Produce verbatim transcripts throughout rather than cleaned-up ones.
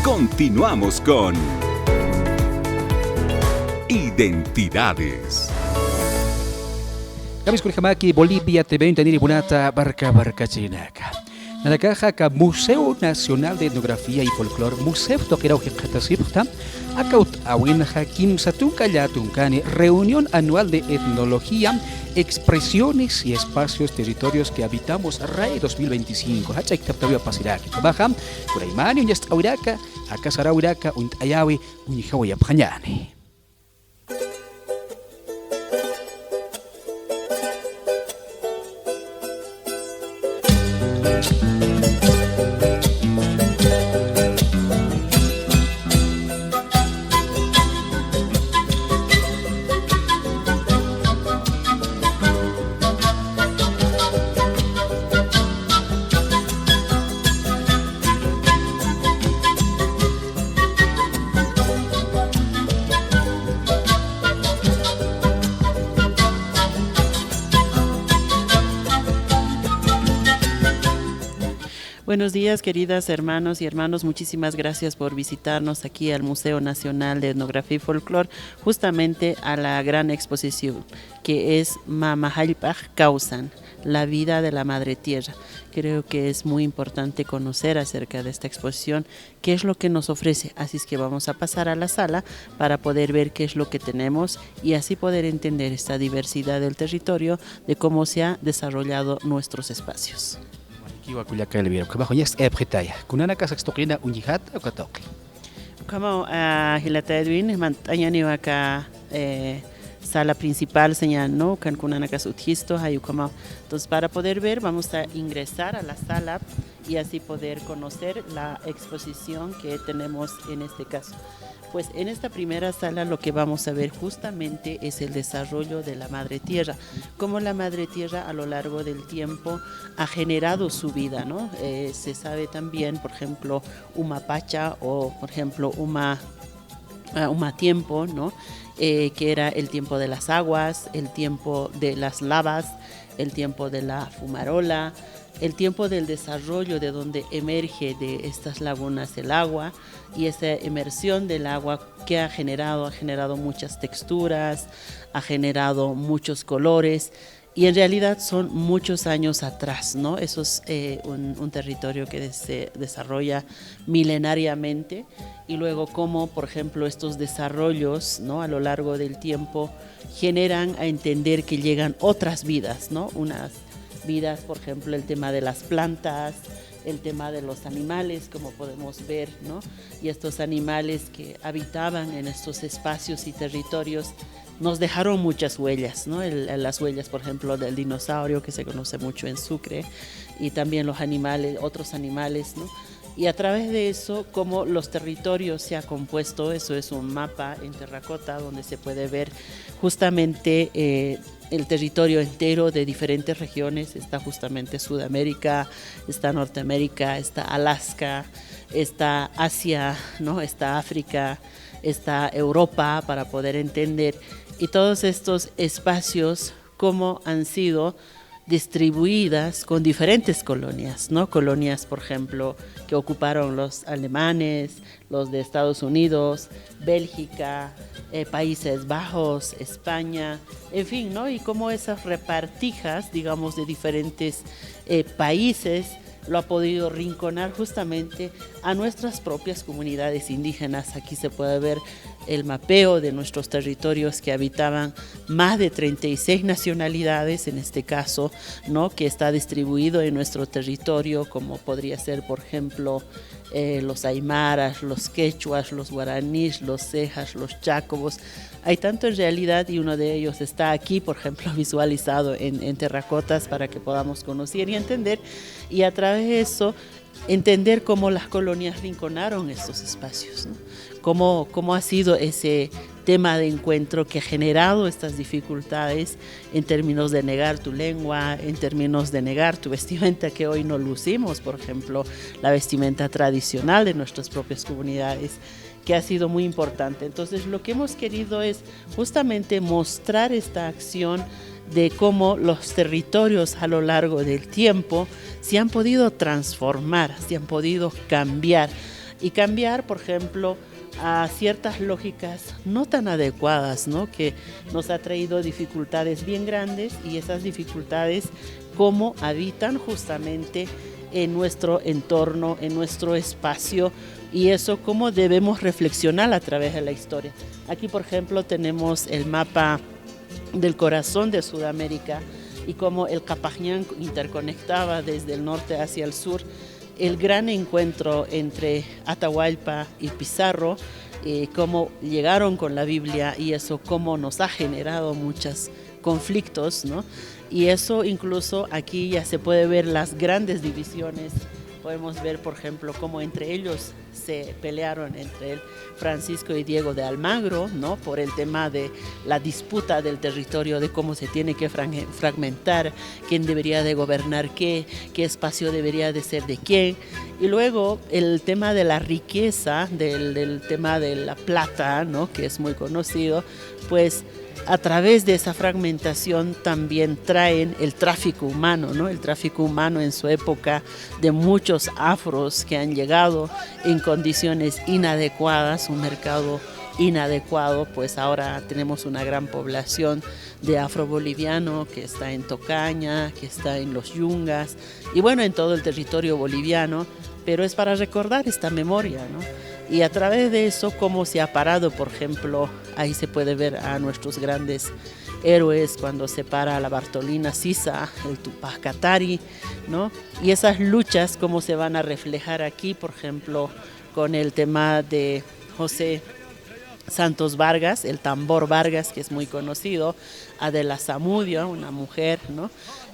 Continuamos con Identidades. Kamiskurijamaki Bolivia T V uñtaniri munata barca barcachirinaka. Nanakaxa aka Museo Nacional de Etnografía y Folclore, museo tuqiraw jikxatasipxta, aka utt'awinxa kimsa tunka llätunkani Reunión Anual de Etnología, Expresiones y Espacios, Territorios que Habitamos, RAE dos mil veinticinco. Jach'a iktaptawiwa pasiraki. Ukhamaxa, kuraymani uñast'awiraka, aka saräwiraka uñt'ayawi uñjawayapxañäni. Buenos días, queridas hermanos y hermanos. Muchísimas gracias por visitarnos aquí al Museo Nacional de Etnografía y Folclor, justamente a la gran exposición que es Mama Jallp'ax Kawsan, la vida de la madre tierra. Creo que es muy importante conocer acerca de esta exposición, qué es lo que nos ofrece. Así es que vamos a pasar a la sala para poder ver qué es lo que tenemos y así poder entender esta diversidad del territorio, de cómo se ha desarrollado nuestros espacios. Walikiwa kullaka Elvira. Ukhamax uñast'ayapxitaya. Kunanakasax tuqina uñjata uka tuqi. Ukhamaw, ah, jilata Edwin, mant'añäniwa aka, eh, sala principal, señal, ¿no? Ukan kunanakas utjistu, jay ukhamaw. Entonces, para poder ver, vamos a ingresar a la sala y así poder conocer la exposición que tenemos en este caso. Pues en esta primera sala lo que vamos a ver justamente es el desarrollo de la madre tierra, cómo la madre tierra a lo largo del tiempo ha generado su vida, ¿no? Eh, se sabe también, por ejemplo, Uma Pacha o, por ejemplo, Uma, ah, Uma Tiempo, ¿no? Eh, que era el tiempo de las aguas, el tiempo de las lavas, el tiempo de la fumarola, el tiempo del desarrollo de donde emerge de estas lagunas el agua, y esa emersión del agua que ha generado, ha generado muchas texturas, ha generado muchos colores, y en realidad son muchos años atrás, ¿no? Eso es, eh, un, un territorio que se desarrolla milenariamente, y luego cómo, por ejemplo, estos desarrollos, ¿no? A lo largo del tiempo generan a entender que llegan otras vidas, ¿no? Unas vidas, por ejemplo, el tema de las plantas, el tema de los animales, como podemos ver, ¿no? Y estos animales que habitaban en estos espacios y territorios nos dejaron muchas huellas, ¿no? El, las huellas, por ejemplo, del dinosaurio, que se conoce mucho en Sucre, y también los animales, otros animales, ¿no? Y a través de eso, cómo los territorios se ha compuesto, eso es un mapa en terracota donde se puede ver justamente, eh, el territorio entero de diferentes regiones. Está justamente Sudamérica, está Norteamérica, está Alaska, está Asia, ¿no? Está África, está Europa, para poder entender. Y todos estos espacios, cómo han sido distribuidas con diferentes colonias, ¿no? Colonias, por ejemplo, que ocuparon los alemanes, los de Estados Unidos, Bélgica, eh, Países Bajos, España, en fin, ¿no? Y cómo esas repartijas, digamos, de diferentes, eh, países lo ha podido rinconar justamente a nuestras propias comunidades indígenas. Aquí se puede ver el mapeo de nuestros territorios, que habitaban más de treinta y seis nacionalidades, en este caso, ¿no? Que está distribuido en nuestro territorio, como podría ser, por ejemplo, eh, los aymaras, los quechuas, los guaraníes, los cejas, los chacobos. Hay tanto en realidad, y uno de ellos está aquí, por ejemplo, visualizado en, en terracotas para que podamos conocer y entender, y a través de eso entender cómo las colonias rinconaron estos espacios, ¿no? Cómo, cómo ha sido ese tema de encuentro que ha generado estas dificultades en términos de negar tu lengua, en términos de negar tu vestimenta, que hoy no lucimos, por ejemplo, la vestimenta tradicional de nuestras propias comunidades, que ha sido muy importante. Entonces, lo que hemos querido es justamente mostrar esta acción de cómo los territorios a lo largo del tiempo se han podido transformar, se han podido cambiar. y cambiar, por ejemplo, a ciertas lógicas no tan adecuadas, ¿no? Que nos ha traído dificultades bien grandes, y esas dificultades, cómo habitan justamente en nuestro entorno, en nuestro espacio, y eso cómo debemos reflexionar a través de la historia. Aquí, por ejemplo, tenemos el mapa del corazón de Sudamérica y cómo el Capajñán interconectaba desde el norte hacia el sur el gran encuentro entre Atahualpa y Pizarro, eh, cómo llegaron con la Biblia, y eso cómo nos ha generado muchos conflictos, ¿no? Y eso incluso aquí ya se puede ver las grandes divisiones. Podemos ver, por ejemplo, cómo entre ellos se pelearon, entre él, Francisco y Diego de Almagro, ¿no? Por el tema de la disputa del territorio, de cómo se tiene que frag-, fragmentar, quién debería de gobernar qué, qué espacio debería de ser de quién. Y luego el tema de la riqueza, del, del tema de la plata, ¿no? Que es muy conocido, pues a través de esa fragmentación también traen el tráfico humano, ¿no? El tráfico humano en su época de muchos afros que han llegado en condiciones inadecuadas, un mercado inadecuado, pues ahora tenemos una gran población de afroboliviano que está en Tocaña, que está en los Yungas, y bueno, en todo el territorio boliviano, pero es para recordar esta memoria, ¿no? Y a través de eso, cómo se ha parado, por ejemplo, ahí se puede ver a nuestros grandes héroes cuando se para la Bartolina Sisa, el Tupac Katari, ¿no? Y esas luchas, cómo se van a reflejar aquí, por ejemplo, con el tema de José Santos Vargas, el Tambor Vargas, que es muy conocido, Adela Zamudio, una mujer, ¿no?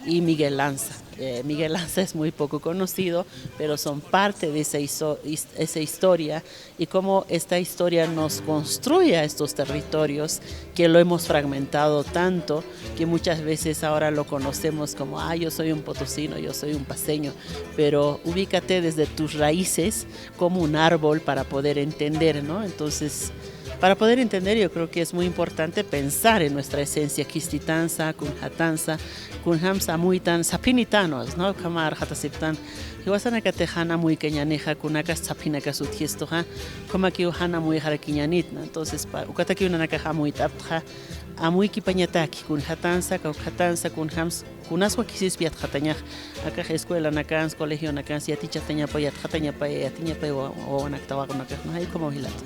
Y Miguel Lanza. Eh, Miguel Lanza es muy poco conocido, pero son parte de esa hiso-, his-, esa historia, y cómo esta historia nos construye a estos territorios que lo hemos fragmentado tanto que muchas veces ahora lo conocemos como, "Ah, yo soy un potosino, yo soy un paceño", pero ubícate desde tus raíces como un árbol para poder entender, ¿no? Entonces, para poder entender, yo creo que es muy importante pensar en nuestra esencia, khistitansa, kunjatansa, kunjamsa amuytan, saphinitanos, ¿no? Ukhama arxatasiptan, jiwasanakatix jan amuykañänixa, kunakas saphinakas utjistuxa, ukhamakiw jan amuyxarakiñänit, ¿no? Entonces, pa-, ukatakiw nanakax amuyt'aptxa, amuykipañataki, kunjatansa, kawkjatansa, kunjams-, kunas wakisispi yatxatañax, akax escuelanakans, colegionakans, yatichatañapa, yatxatañapa, yatiñapa wa-, wawanak tawaqunakax, ¿no? Jay ukhamaw jilata.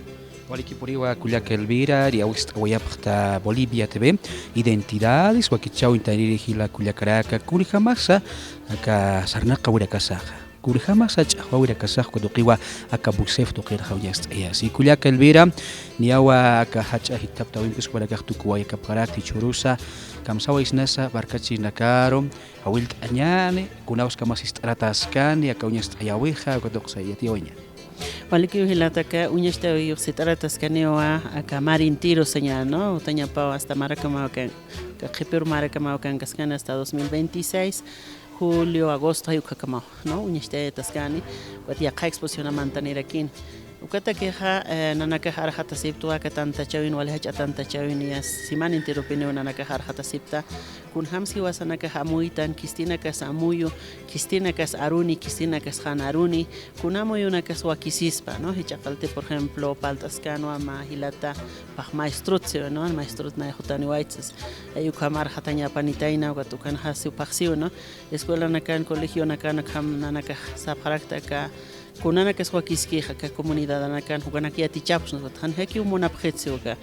Walikipuniwa kullaka Elvira, yatiyawist'awayapxta Bolivia T V, Identidades, wakichäwintaniri jila kullakaraka, kunjamasa aka sarnaqawirakasaxa, kunjamasa ch'axwawirakasax, uka tuqiwa aka BUSEF tuqirxa uñast'ayasi. Kullaka Elvira, niyawa aka jach'a jikt'aptawimpi jupanakax tukuwayakapxarakta jichhürusa, kamsawaysnasa markachirinakaru, jawillt'añäni, kunawskamas jist'arataskani aka uñast'ayäwixa, uka tuqsa yatiyawayañäni. Walikiw jilata, aka uñast'ayäwix jist'arataskaniwa aka mar intiru sañäni, ¿no? Utañapaw hasta marakamaw kan, aka qhipir marakamaw kankaskani hasta dos mil veintiséis, julio, agosto, jay ukhakamaw, ¿no? Uñast'ayataskani, ukat yaqha exposición amantanirakini. Ukatakixa, eh, nanakax arxatasiptwa aka tantachäwin, wali jach'a tantachäwin, ya semana enterupiniw nanakax arxatasipta, kunjams jiwasanakax amuytan, khistinakas amuyu, khistinakas aruni, khistinakas jan aruni, kuna amuyunakas wakisispa, ¿no? Jichha qallti, por ejemplo, parlt'askanwa mä jilata, pax maestrot siwa, ¿no? Maestrot nay jutaniwaytsa. Jay ukham arxatañapanitayna, ukat ukanxa siw phaxsiw, ¿no? Escuelanakan, colegionakan, ukham nanakax sapxarakta aka, kunanakas wakiskixa aka comunidadanakan, ukanak yatichapxsna, ukat janjakiw munapxit siwa aka,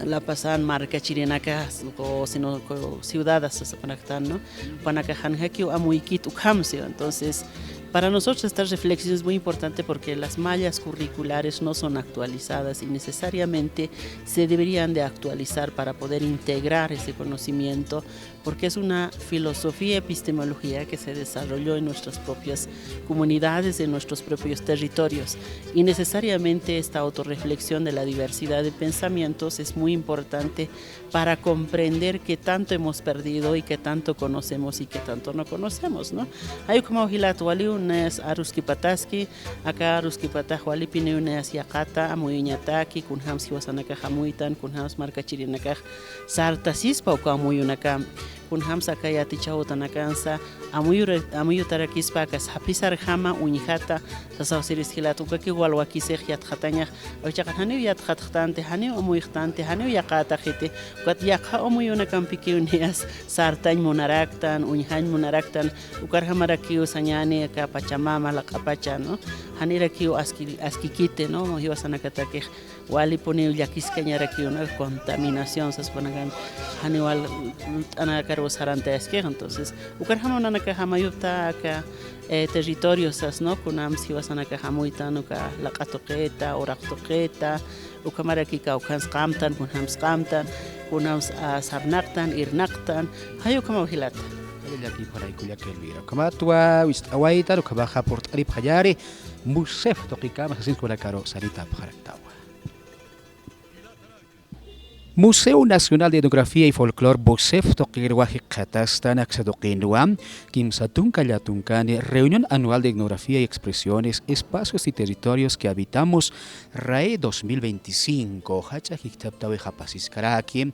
La Pazan markachirinaka, o sino, ciudades sasapanaktan, ¿no? Jupanakax janjakiw amuykit ukham siwa. Entonces, para nosotros esta reflexión es muy importante porque las mallas curriculares no son actualizadas y necesariamente se deberían de actualizar para poder integrar ese conocimiento, porque es una filosofía, epistemología que se desarrolló en nuestras propias comunidades, en nuestros propios territorios. Y necesariamente esta autorreflexión de la diversidad de pensamientos es muy importante para comprender qué tanto hemos perdido y qué tanto conocemos y qué tanto no conocemos, ¿no? Jay ukhamaw jilat, waliw nayas aruskipataski, aka aruskipatax walipiniw nayas yaqhata amuyuñataki, kunjams jiwasanakax amuytan, kunjams markachirinakax sartasispa uka amuyunakam, Kunjamsa aka yatichäwtanakansa amuyura-, amuyutarakispa aka saphisarjama uñjata, sasaw siris jilat, ukakiw wal wakisix yatxatañax, awichaqar janiw yatxatxtanti, janiw amuyxtanti, janiw yaqätaxiti, ukat yaqha amuyunakampikiw niyas sartañ munaraktan, uñjañ munaraktan, ukarjamarakiw sañäni aka Pachamama laq'apacha, ¿no? Janirakiw aski-, askikiti, ¿no? Jiwasanakatakix walipuniw llakiskañarakiw, ¿no? Contaminación saspanakani, janiw wal t'anakaruw sarantayaskix, entonces, ukarjamaw nanakax amayupta aka, eh, territorio sas, ¿no? Kunams jiwasanakax amuytan uka laq'a tuqita, uraq tuqita, ukhamaraki kawkhans qamtan, kunjams qamtan, kunams, ah, sarnaqtan, irnaqtan, jay ukhamaw jilata. Jay llakipxaray kullaka Elvira. Ukhamatwa wist'awaytan, ukhamaxa purt'aripxañäni, MUSEF tuqikama sasins kunakaru saritapxaraktawa. Museo Nacional de Etnografía y Folclor, MUSEF tuqirwa jikxatastan aksa tuqinwa, kimsa tunka llätunkani Reunión Anual de Etnografía y Expresiones, Espacios y Territorios que Habitamos, rae dos mil veinticinco, jach'a jikthaptawix apasiskaraki.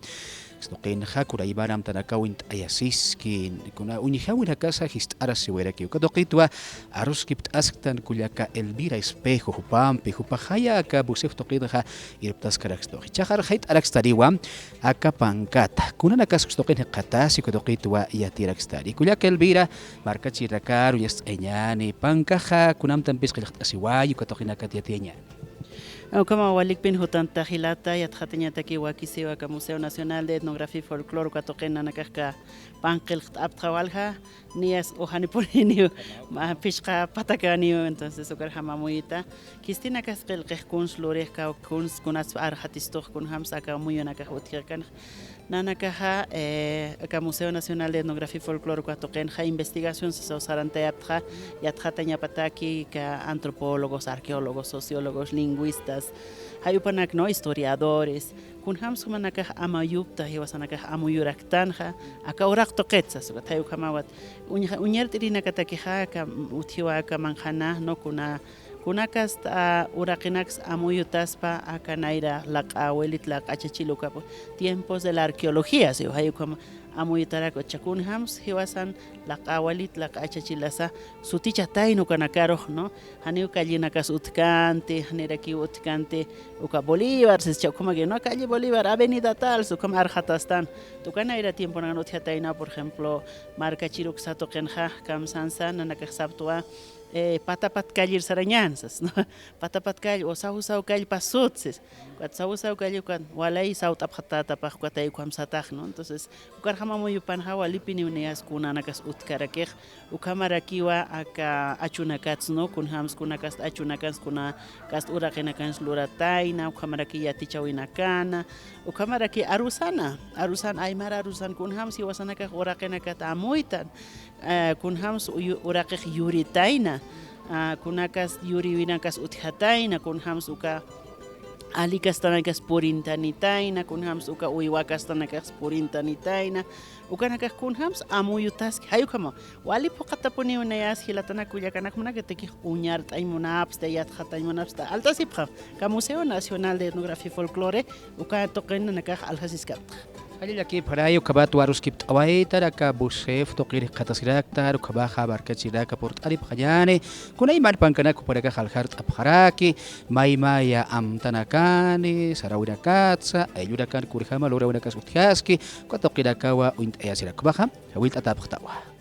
Tuqinxa kuna iman amtanakaw uñt'ayasiski, kuna uñjäwinakasa jist'arasiwayarakiw. Uka tuqitwa aruskipt'asktan kullaka Elvira Espejo jupampi, jupax jaya aka MUSEF tuqinxa irptaskarakstuxi. Jichhaxar jayt'arakstaniwa aka pankata. Kunanakas tuqin jikxatasi uka tuqitwa yatiyarakstani. Kullaka Elvira, markachirinakar uñast'ayañäni, pankaxa kunamtampis qillqt'asiwayi uka tuqinakat yatiyañäni. Ukhama walikpin jutanta jilata, yatxatañataki wakisiw aka Museo Nacional de Etnografía y Folclore uka tuqin nanakax aka panka qillqt'apxta walja, niyas ujanipuniw, ma, phisqa patakaniw, entonces ukarjam amuyita. Khistinakas qillqix kuns lurix, kawk kuns, kunas arxatistux, kunjams aka amuyunakax utjxakanxa. Nanakaxa, eh, aka Museo Nacional de Etnografía y Folclore uka tuqinxa investigación sasaw sarantayapxta, yatxatañapataki aka antropólogos, arqueólogos, sociólogos, lingüistas, jay jupanak, ¿no? Historiadores, kunjams jumanakax amayupta, jiwasanakax amuyuraktanxa, aka uraq tuqit sas, ukat jay ukhamawat, uñja-, uñart'irinakatakixa, aka, utjiwa aka manqhana, ¿no? Kuna Kunakast, ah, uraqinaks amuyutaspa aka nayra laq'a abuelit laq'a achachil ukapu, tiempos de la arqueología, si, jay ukham amuyutarak ucha kunjams jiwasan laq'a abuelit laq'a achachilasa sutichatayna ukanakarux, ¿no? Janiw callinakas utjkanti, janirakiw utjkanti, uka Bolívar, sischa ukhamaki, ¿no? Calle Bolívar, avenida tal, si ukham arxatastan. Uka nayra tiemponakan utjatayna, por ejemplo, markachir uksa tuqinxa, kamsansa, nanakax sapxtwa, eh, patapat callir sarañän sas, ¿no? Patapat call o saw saw callpas sut sis. Ukat saw saw call ukat walay sawt'apxatätapax ukat jay ukham satax, ¿no? Entonces, ukarjam amuyupanxa walipiniw niyas kunanakas utjkarakix, ukhamarakiwa aka achunakats, ¿no? Kunjams kunakast achunakans, kunakast uraqinakans luratayna, ukhamaraki yatichäwinakana, ukhamaraki arusana, arusan, aymar arusan, kunjams jiwasanakax uraqinakat amuytan, eh, kunjams uyu-, uraqix yuritayna, ah, kunakas yuriwinakas utjatayna, kunjams uka ali kastanakas purintanitayna, kunjams uka uywa kastanakas purintanitayna, ukanakax kunjams amuyutaski, jay ukhama, wali phuqatapuniw niyas jilatana kullakanak, jumanakatakix uñart'añ munapxta, yatxatañ munapxta, altasipxam, aka Museo Nacional de Etnografía y Folclore, uka tuqin nanakax aljasiskapxta. Jallallakipxaray, ukhamat aruskipt'awaytan aka MUSEF tuqir jikxatasiraktan, ukhamaxa markachirinaka purt'aripxañäni, kunayman pankanak jupanakax aljart'apxaraki, maymaya amtanakani, saräwinakatsa, ayllunakan kunjama lograwinakas utjaski, uka tuqinakawa uñt'ayasirak, ukhamaxa jawillt'atäpxtawa.